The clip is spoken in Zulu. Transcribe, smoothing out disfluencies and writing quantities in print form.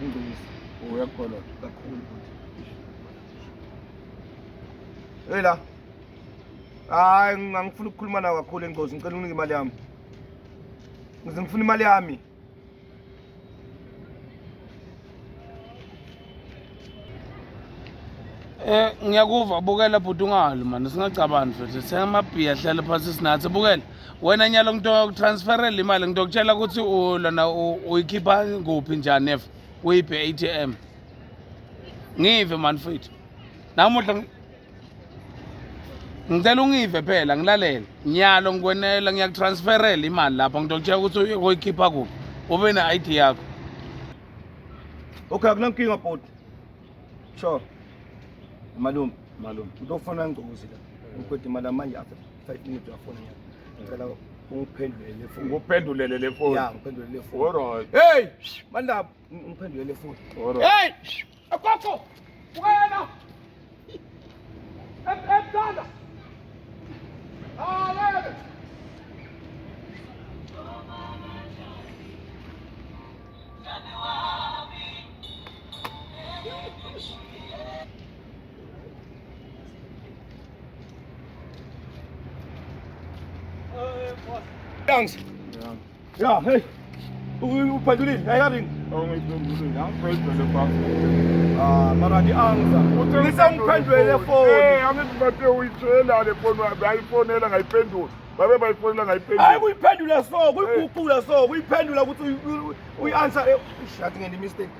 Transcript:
Ingcwezi Uyakukholwa. Kakhulu futhi. Hey la. Hayi, ngangifuna ukukhuluma nawe kakhulu engcozi, ngicela unike imali yami. Ngize ngifuna imali yami. Ngiyakuva, bukela bhuti, ungali mani, singacabani futhi, thenga amabhiya, hlale phasi sinathe. Bukela wena nyalo, ngitokutransferela imali, ngitokutshela ukuthi lona uyikhipha kuphi, njani, ef kuyiphi i-ATM. Ngive mani futhi namuhla ngicela ungive phela, ngilalele nyalo, ngikwenela, ngiyakutransferela imali lapha, ngitokutshela ukuthi uyikhipha kuphi, ube ne-ID yakho. Okay, akunankinga bhuti. Sure. Malume, Malume. Utofona ngcozi la. Ngiqeda imali manje, after 5 minutes uyafona nyaka. Ngicela ungiphendulele le phone. Ngikuphendulele le phone. Ya, ngiphendulele le phone. Alright. Hey, mandaba, ngiphendulele le phone. Alright. Hey! Akokho! Wena! Emthanda! Ah, Thanks. Yeah. Ya, hey. Uphendulile, ayikaringi. Awungiphendulile. Angiphendulele baba. Ah, mara di answer. Ngisengiphendulele phone. Eh, angithi bathe uyitshela le phone, bayifonela ngayiphendula. Babe bayifonela Hayi, ngayiphendula. kuyiphendula so, kuyiguqula so, kuyiphendula ukuthi uyi-answer. Shathi ngene mistake.